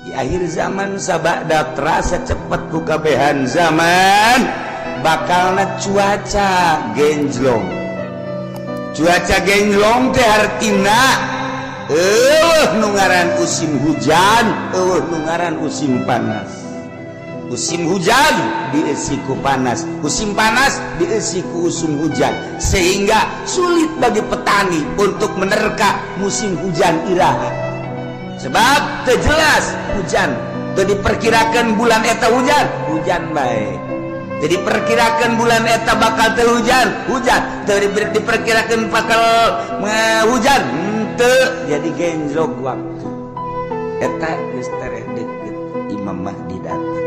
Di akhir zaman, sabada terasa cepet ku kabehan zaman, bakalna cuaca genjlong. Cuaca genjlong teh hartina euweuh nu ngaran musim hujan, euweuh nu ngaran musim panas. Musim hujan diisi ku panas, musim panas diisi ku usum hujan, sehingga sulit bagi petani untuk menerka musim hujan iraha, sebab teu jelas hujan. Teu diperkirakan bulan eta hujan, hujan bae. Jadi perkirakan bulan eta bakal teu hujan, hujan. Teu diperkirakan bakal hujan, henteu. Jadi genjlok waktu. Eta geus tereh deket Imam Mahdi datang.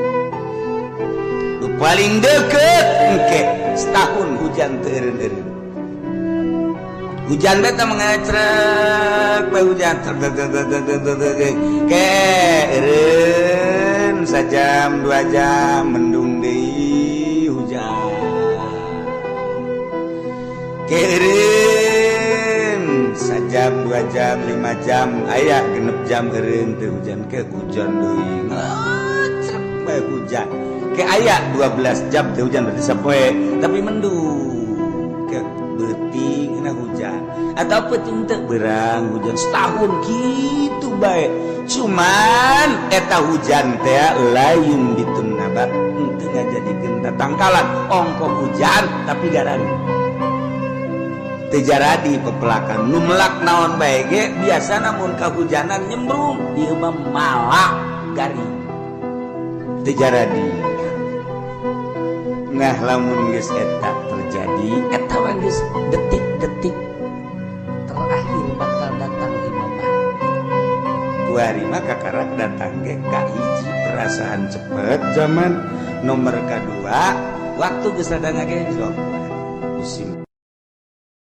Nu paling deket engke setahun hujan teu eureun-eureun. Hujan beta mengecrek bae, hujan trek trek trek trek trek trek trek. Ke eureun sajam 2 jam, mendung deui, hujan. Ke eureun sajam, 2 jam, 5 jam, aya 6 jam eureun teu hujan, ke hujan deui, ngecrek bae hujan. Ke aya 12 jam teu hujan, berarti sapoe tapi mendung. Ke beuting na hujan atau peuting teu berang hujan. Setahun gitu bae, cuman eta hujan teh lain ditun nabat, teu ngajadikeun tatangkalan. Ongkoh hujan tapi garan teu jaradi pepelakan. Nu melak naon bae ge biasa, namun kahujanan nyembrung. Ieu mah malak garing, teu jaradi. Nah, lamun geus eta terjadi, eta mah geus detik-detik terakhir bakal datang Imam Mahdi. Kuari mah kakarak datang ge kahiji perasaan cepet zaman, nomor kedua waktu geus rada ngagenjlok musim.